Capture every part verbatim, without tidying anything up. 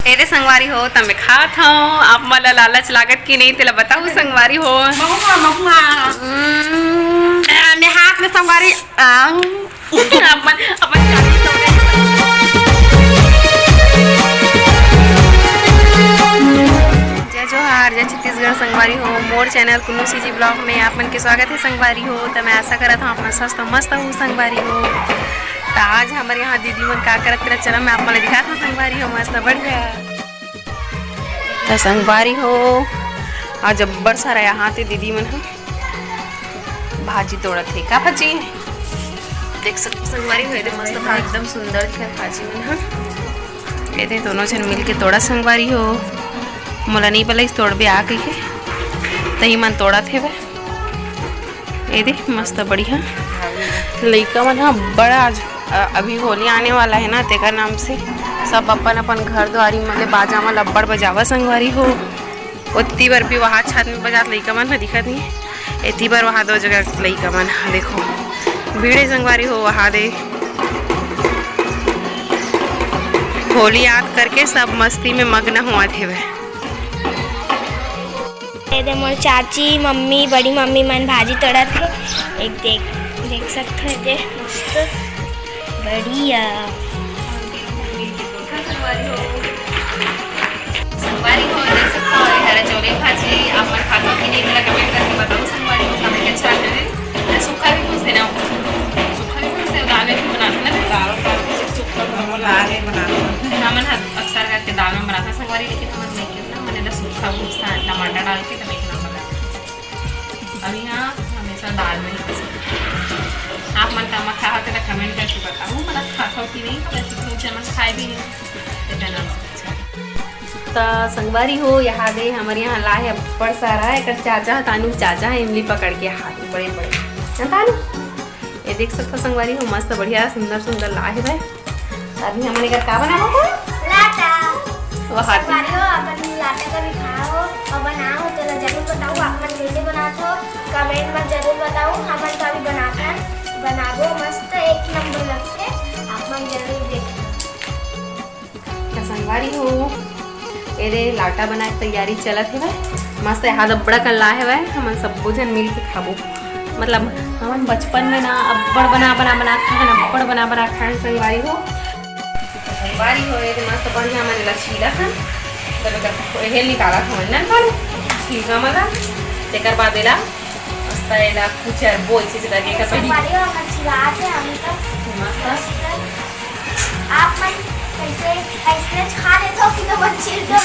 ए रे संगवारी हो, त मैं खात हव, आप मन ला लालच लागत कि नहीं, तेला बताहू संगवारी हो। महुआ, महुआ। हम्म। ए, मैं हाथ में संगवारी, आ। अपन, अपन चालू तो नहीं। जय जोहार, जय छत्तीसगढ़ संगवारी हो, मोर चैनल कुन्नू सीजी ब्लॉग में आप मन के स्वागत है संगवारी हो। त मैं आशा करत हव आप मन स्वस्थ मस्त हो संगवारी हो। त आज हमर यहाँ दीदी मन का करत, तेला चला मैं आप मन ला दिखात हव संगवारी हो, मस्त बढ़िया। त संगवारी हो, आज अब्बड़ सारा यहाँ ते दीदी मन ह भाजी तोड़त हे। का भाजी? देख सकत संगवारी हो, एदे मस्त भाजी, एकदम सुंदर दिखत भाजी मन ह। एदे दोनों झन मिल के तोड़ा संगवारी हो, मोला नहीं बलाइस तोड़बे आ कहिके, तही मन तोड़त हेवय। एदे मस्त बढ़िया लइका मन ह बड़ा आज, अ, अभी होली आने वाला है ना, तेकर नाम से सब अपन अपन घर दुआरी मन ले बाजा मन अब्बड़ बजावा संगवारी हो। ओती बर भी वहाँ छत में बजात लइका मन ह दिखत नहीं, एती बर वहाँ दो जगह लइका मन ह देखो भीड़े संगवारी हो वहाँ दे। होली याद करके सब मस्ती में मग्न होवत हेवय। एदे मोर चाची, मम्मी, बड़ी मम्मी मन भाजी तोड़त हे। एक देख, देख सकत हो, एदे मस्त बढ़िया। संगवारी हो, देख सकत हो, ये हरा चौले भाजी आप मन खाथो कि नहीं, तेला comment करके बताओ संगवारी हो, खाने के अच्छा लगे। अरे सूखा भी कुछ देना हो, सूखा भी कुछ दे, दाल में भी बनाते ना, दाल का सूखा दाल में बनाते। हमन ह अक्सर करके दाल में बनाते संगवारी, लेकिन हमन नहीं ना, मैंने तो सूखा भूसा टमाटर डाल के तो नहीं बना। अब यहाँ हमेशा दाल में ही पसंद है। आप मन का मत खाओ तो comment करके बताओ, मतलब खाओ कि नहीं, वैसे तो मुझे मन खाए भी नहीं, तो क्या नाम से अच्छा। त संगवारी हो, यहाँ दे हमर यहाँ लाए हे अब्बड़ सारा, एकर चाचा ह, तानू चाचा ह, इमली पकड़ के हाथ में बड़े बड़े। ना तानू? ये देख सकत हो संगवारी हो, मस्त बढ़िया सुंदर सुंदर ला हे भाई। अभी हमन एकर का बनाबो? लाटा। वाह, हाथी। संगवारी हो, अपन लाटा का भी खाओ और बनाओ, तो जरूर बताओ आप मन कैसे बनात हो, comment में जरूर बताओ। हमन तो अभी बनाथन, बनाबो, मस्त एक नंबर लगथे, आप मन जरूर देखो। त संगवारी हो, एदे लाटा बनाए के तैयारी चलत हेवय। मस्त हाथ अब्बड़ अकन ला हेवय, हमन सब्बो झन मिल के खाबो। मतलब हमन बचपन में ना अब्बड़ बना, बना, बना खाएन, अब्बड़ बना, बना खाएन संगवारी हो। संगवारी हो, एदे मस्त बढ़िया हमन एला छीलत हन। तब एकर हेल निकालत हवन ना, बोलो, छीलका मन ला। तेकर बाद एला मस्त एला कुचरबो, ऐसे से करके एकर पहिली। संगवारी हो, हमर छिलात हे, हम तो मस्त। मस्त। आप मन कैसे, ऐसने खा लेथो कि तो मन छील दो?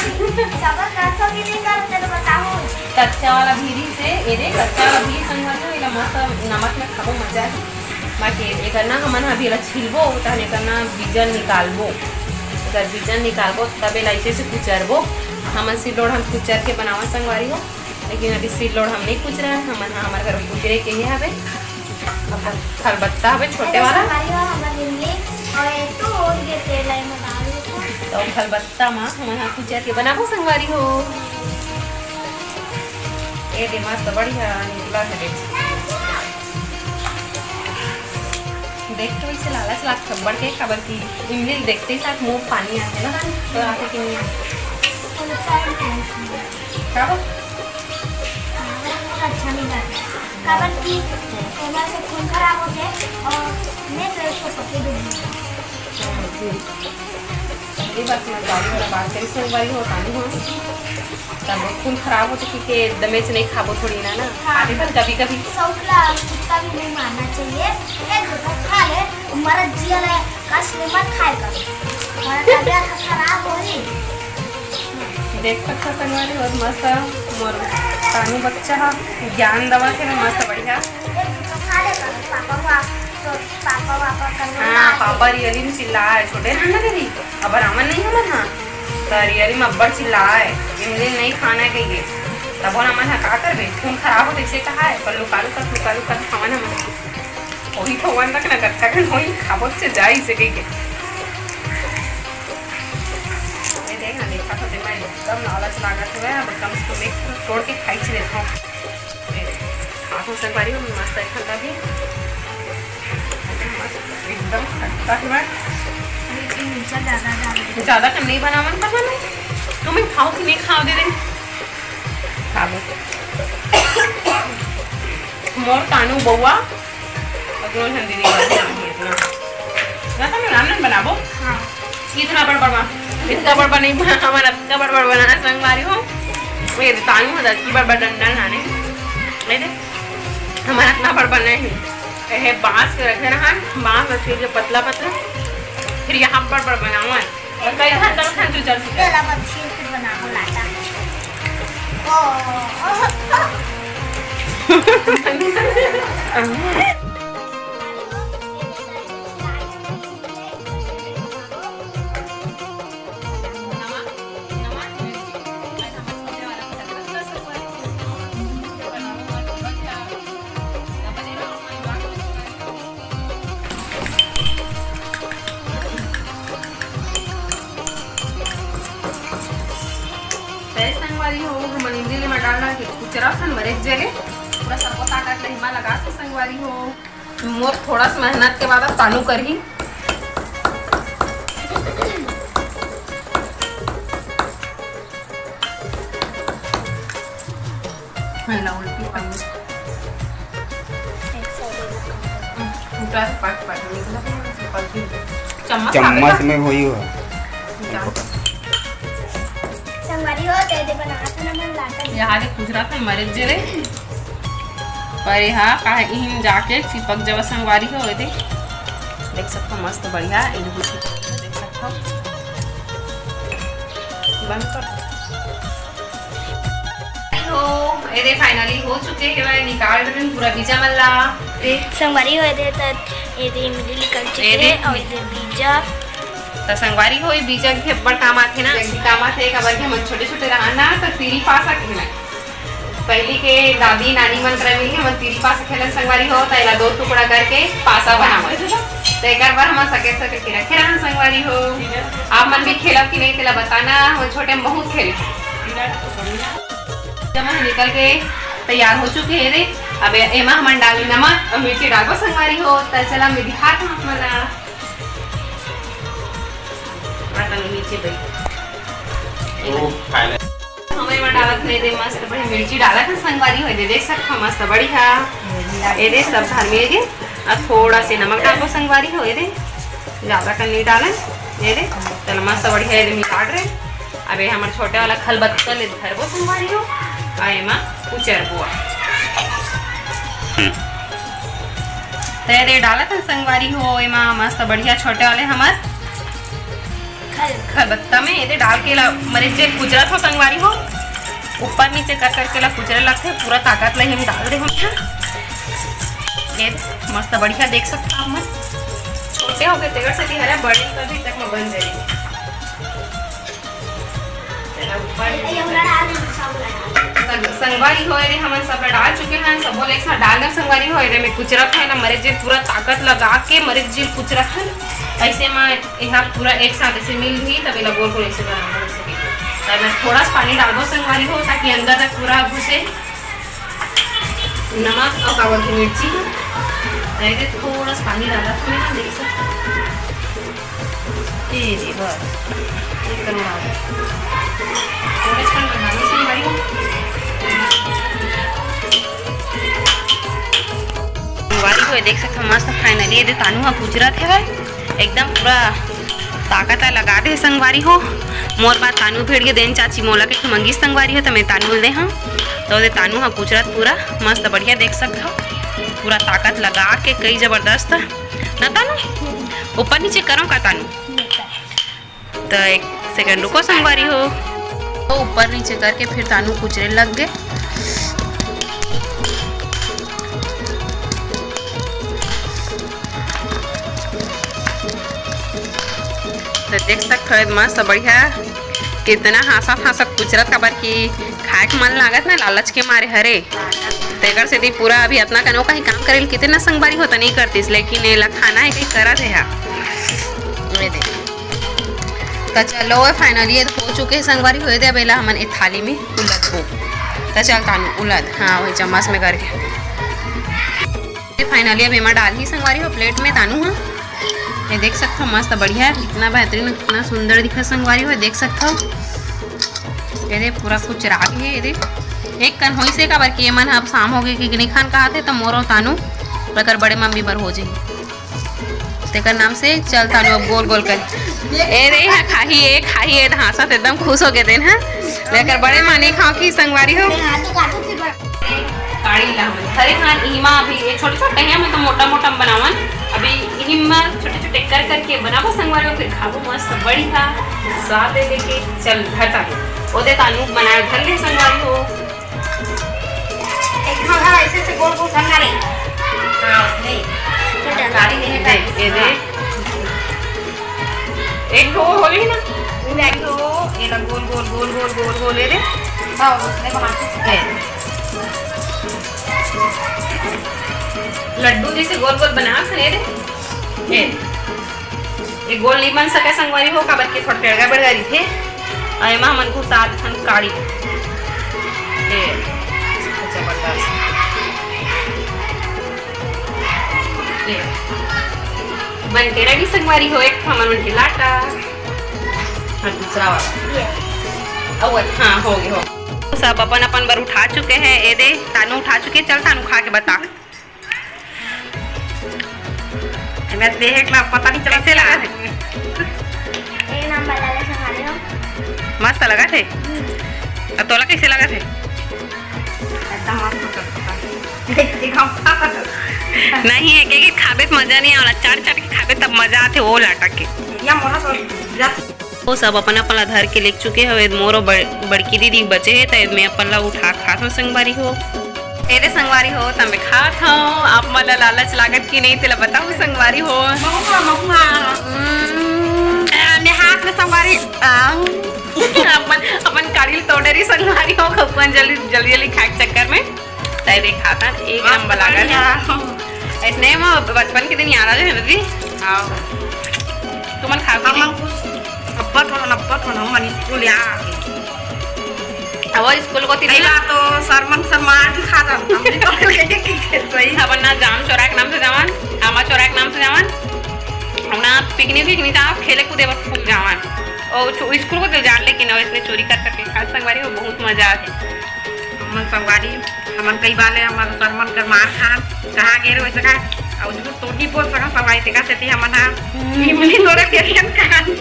सबर करथो कि नहीं करथो, तेला बताओ। कच्चा वाला भीरी से, एदे कच्चा वाला भीरी संगवारी हो, एला मस्त नमक में खाबो, मजा आही। बाकी एकर ना हमन ह अभी एला छिलबो, तहन एकर ना बीजन निकालबो। एकर बीजन निकालबो, तब एला ऐसे से कुचरबो। हमन सिल्लोड़ हम कुचर के बनावन संगवारी हो। लेकिन अभी सिल्लोड़ हम नहीं कुचरन, हमन ह, हमर घर कुचरे के ही हवे। अब खलबत्ता हवे छोटे वाला। संगवारी हो, हमर इमली और एक तो और ये तेल लाई में डाल देथन। तो खलबत्ता मा हमन ह कुचर के बनाबो संगवारी हो। एदे मस्त बढ़िया निकला है, देख। देख के वैसे लालच लागथे अब्बड़ के, काबर कि इमली ल देखते ही साथ मुंह पानी आथे ना, तो आथे कि नहीं आथे? का बा? अच्छा नहीं लगता, काबर कि एमा से खून खराब हो जाए और मैं तो इसको पकड़ दूंगी। ये बात मैं गाड़ी वाला बात करी, संगवारी हो, तानी हो। तब खून खराब होथे कि के दमेच नहीं खाबो थोड़ी ना, ना। हाँ। आथे पर कभी-कभी। सौखला कुत्ता भी नहीं मारना चाहिए। एक दफा खा ले, मरत जिया ले, कष्ट ले मत खाए कर। हमारा तबीयत खराब हो रही। देख सकथो संगवारी हो, मस्त मोर तानू बच्चा ह ज्ञान दवा के मस्त बढ़िया। एक दफा खा ले कर, पापा हुआ, तो पापा, पापा करने हाँ, लगा। पापा रियली में चिल्ला है, छोटे रहना दीदी। अब रावण नहीं हमन हा, त रियली में अब्बड़ चिल्लाए, इमली नहीं खाना है कहिके। तब हमन हा का करबे, खून खराब होथे, इसे कहा है, पर लुका लुका, लुका लुका खावन हमन। वही भगवान तक ना करता कन, वही खाबो से जाए इसे कहिके। ये देख ना, देखा तो मैं एकदम लालच लागत हुआ है, अब कम से कम एक ठो तोड़ के खाई लेता हूँ। ये देख, हाथों से बारी में मस्त एक ठंडा भी। एकदम खट्टा हुआ है। लेकिन मिर्चा ज्यादा डाल दे। ज्यादा कम नहीं बनावन पर ना। बउआ, अउ दोनों झन दीदी बर बनाही इतना। ना तो मैं रामन बनाबो। हाँ। इतना बड़ बड़ बना, इतना बड़ बड़ नहीं बना, हमारा इतना बड़ बड़ बनाना संगवारी हो। ये तानू है दस की बड़ बड़ डंडा नाने। ये दे, हमारा इतना बड़ बना है। ये बांस के रखे रहन, बांस में छील के पतला पतला, फिर यहाँ बड़ बड़ बनावा। और कई घंटा में खान तू चल चुका। चला, अब छील के बनाओ लाटा। ओ। तय संगवारी हो, हमन इमली ले मसाला डाल के कुचरा सन मरेच जरे, पूरा सरको ताकत ले हिमा लगा के संगवारी हो। मोर थोड़ा सा मेहनत के बाद अब तानू करही। है ना, उल्टी पानी। पूरा पाक पाक निकला, पलटी। चम्मच चम्मच आगे में होई हो। जा। संगवारी हो, ते दे बना के ना मन लाटा। यहाँ ले कुचरा सन मरेच जरे। पर यहाँ काहे इहिन जाके चिपक जवा संगवारी हो, ये दे। देख सकथो मस्त बढ़िया, ये दे चिपक, देख सकथो। बंद कर। हो, ये दे finally हो चुके हे, मैं निकाल रही हूँ पूरा बीजा मन ला। संगवारी हो, ये दे त, ये दे इमली निकल चुके ये दे। हे और ये दे बीजा। त संगवारी हो, ये बीजा के अब्बड़ काम आथे ना, जल्दी काम आथे, काबर के हमन छोटे-छोटे रहन ना, त तिरी पासा खेलन। पहिली के दादी, नानी मन करा मिलके हमन तिरी पासा खेलन संगवारी हो, त एला दो टुकड़ा करके पासा बनावन। त एकर बर हमन सकेत सकेत के रखे रहन संगवारी हो। आप मन भी खेलब कि नहीं, तेला बताना, हमन छोटे में बहुत खेले। जमा निकल के तैयार हो चुके हे रे। अब एमा हमन डाली नमक और मिर्ची डालबो संगवारी हो। त चला, मैं दिखात हूँ आप मन ला। आ, तनी नीचे बैठ। ओ, finally। हमन एमा डालत हन, ये दे मस्त बढ़िया मिर्ची डालत हन संगवारी हो, ये दे देख सकथो मस्त बढ़िया। ये दे सब धर में ये दे, अब थोड़ा से नमक डालबो संगवारी हो, ये दे ज्यादा कन नहीं डालन, ये दे चल मस्त बढ़िया ये दे मिला रहे। अब ये हमर छोटे वाला खलबत्ता ले धरबो संगवारी हो, आ एमा कुचरबो। त ये दे डालत हन संगवारी हो, एमा मस्त बढ़िया छोटे वाले हमर खल- खलबत्ता में ये दे डाल के ला मरे जे कुचरत हो संगवारी हो, ऊपर नीचे कर करके ला कुचरे लगथे, पूरा ताकत ला हम डाल दे हम। ये मस्त बढ़िया देख सकता आप मन, छोटे हो गए तेकर से हरा बड़े कभी तक में बन जाएगी। तेरा ऊपर ये वाला डाल दे, सब डाल। संग-, संगवारी हो रे, हमन सब डाल चुके हैं, सबो ले एक साथ डाल दे संगवारी हो रे। मैं कुचरत है ना मरे जे पूरा ताकत लगा के मरे जे कुचरत है, ऐसे में यहाँ पूरा एक साथ ऐसे मिल भी, तब एला गोल गोल ऐसे बराबर हो सके। तब मैं थोड़ा सा पानी डालबो संगवारी हो, ताकि अंदर तक पूरा घुसे। नमक और का बोलथे, मिर्ची को, ऐसे थोड़ा सा पानी डाला था, मैं देख सकता हूँ। ए दे, बस। एक कलर आ गया। थोड़ा सा पानी डालो संगवारी हो। संगवारी हो, देख सकथो मस्त finally ये दे तानू ह कुचरत हे भाई। एकदम पूरा ताकत लगा दे संगवारी हो। मोर बात तानू भेड़ के देन चाची मोला के मंगिस संगवारी हो, त मैं तानू दे हूँ। तो दे तानू ह कुचरत पूरा मस्त बढ़िया देख सकथो। पूरा ताकत लगा के कई जबरदस्त। ना तानू, ऊपर नीचे करो का तानू? तो एक सेकंड रुको संगवारी हो। तो ऊपर नीचे करके फिर तानू कुचरे लग गए। तो देख सकते हो मस्त बढ़िया कितना हाँसत हाँसत कुचरत, काबर कि खाए के मन लागत ना, लालच के मारे हरे। तेकर सेती पूरा अभी अतना कनो कहीं काम करे ल किते ना संगवारी हो त नहीं करतिस, लेकिन एला खाना है कहीं करत है। ये दे। त चलो, finally ये हो चुके हैं संगवारी हो, ये दे, अब एला हमन ए थाली में उलदबो। त चल तानू उलद, हाँ, वही चम्मच में करके। ये finally अब एमा डालही संगवारी हो प्लेट में तानू ह। ये देख सकथो मस्त बढ़िया है, कितना बेहतरीन, कितना सुंदर दिखत संगवारी हो, देख सकथो। ये दे पूरा कुचरा गे हे, ये दे एक कन होइस हे, काबर कि ये मन ह अब शाम हो गए कि नहीं खान कहा थे, तो मोर अउ तानू एकर बड़े मम्मी बर हो जाही। तेकर नाम से चल तानू अब गोल गोल कर। ए रे, हा खाही, ए खाही, ए धांसा त एकदम खुश हो गे देन, हा। लेकर बड़े मानी खाओ की संगवारी हो। काढ़ी ला हमन धरे हन, इही मा अभी ये छोटे-छोटे हैं, मैं तो मोटा-मोटा बनावन। अभी इही मा छोटे-छोटे कर करके बनाबो संगवारी हो, फिर खाबो मस्त बढ़िया स्वाद दे देके। चल धर तानू, ओदे तानू बनाए धर ले संगवारी हो। एक ठो है ऐसे से गोल गोल करना रे। हाँ, नहीं। काढ़ी नहीं है। देख, ये देख। एक ठो हो रही ना? एक ठो, ये ला गोल, गोल, गोल, गोल, गोल, गोल, ये दे। हाँ, उसने बना के ये। लड्डू जैसे गोल, गोल बना के ये दे। ये। ये गोल नहीं बन सके संगवारी हो, काबर के थोड़ा टेढ़ा बेढ़ा रहिथे। अउ एमा हमन घुसा देथन काढ़ी। ये। जबरदस्त। ले। बन के ready संगवारी हो, एक ठो हमन मन के लाटा। हाँ, दूसरा वाला। अउ हाँ, हो गे, हो गे। सब अपन अपन बर उठा चुके हैं। ए दे, तानू उठा चुके, चल तानू खा के बता। मैं देख ला, पता नहीं चला कैसे लगा थे? एक नंबर लगा संगवारी हो। मस्त लगा थे? हम्म। अब तोला कैसे लगा थे? एकदम मस्त लगा था। देख, देख, हम खा नहीं, एक एक खाबे त मजा नहीं आवला, चाट चाट के खाबे तब मजा आथे वो लाटा के। या मोला तो जस वो सब अपन अपन ला धर के लेग चुके हवे। मोर अउ बड़-, बड़की दीदी बचे हे, त एदमे अपन ला उठा खात हव संगवारी हो। ए दे संगवारी हो, त मैं खात हव। आप मन ला लालच लागत कि नहीं, तेला बताहू संगवारी हो। महुआ, महुआ। हम्म, आ, मैं हाथ में संगवारी, आ। अपन, अपन काढ़ी ल तोड़े रही संगवारी हो, अपन जल्दी, जल्दी, जल्दी खाए के चक्कर में। तय देखाथन, एक नंबर लागत हे। बढ़िया। ऐसने म बचपन के दिन याद आ जाए ना जी। हाँ। तुमन खा के हमन कुछ अब्बड़ ठन, अब्बड़ ठन हमन स्कूल याद। अब स्कूल कोती नहीं। तो सरमन सरमान खा जान, हमनी तो सही। हमन ना जाम चोरा के नाम से जावन, आमा चोरा के नाम से जावन, हम ना पिकनिक विकनिक जावन, खेले कूदे बर खूब जावन। और चो-, स्कूल कोती जान, लेकिन अब इसने चोरी कर करके खा संगवारी हो, बहुत मजा आथे। हमन संगवारी, हमन कई बार ले हमर सरमन कर मार खान, कहाँ गे रहे वैसे कहा, अउ झूठ तो नहीं बोल सका संगवारी, तेका सेती हमन हा हम्म। इमली तोरे के खान।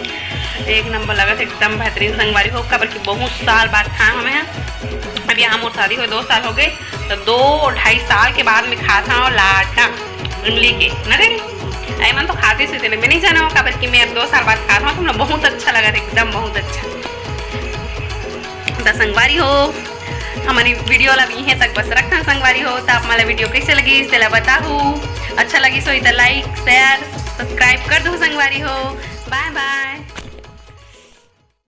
एक नंबर लगत हे, एकदम बेहतरीन संगवारी हो, काबर कि बहुत साल बाद खान हमें हा। अभी यहाँ मोर शादी हो दो साल हो गए, तो दो ढाई साल के बाद में खात हव लाटा इमली के, ना रे? एमन तो खाते से तेने, मैं नहीं जाना हूँ, काबर कि मैं अब दो साल बाद खात हव, तो मोला बहुत अच्छा लगत हे, एकदम बहुत अच्छा। त संगवारी हो, हमन video ला अब इहें तक बस रखथन संगवारी हो। त आप मन ला video कैसे लगिस, तेला बताहू। अच्छा लगिस होही त like, share, subscribe कर दो संगवारी हो। Bye bye।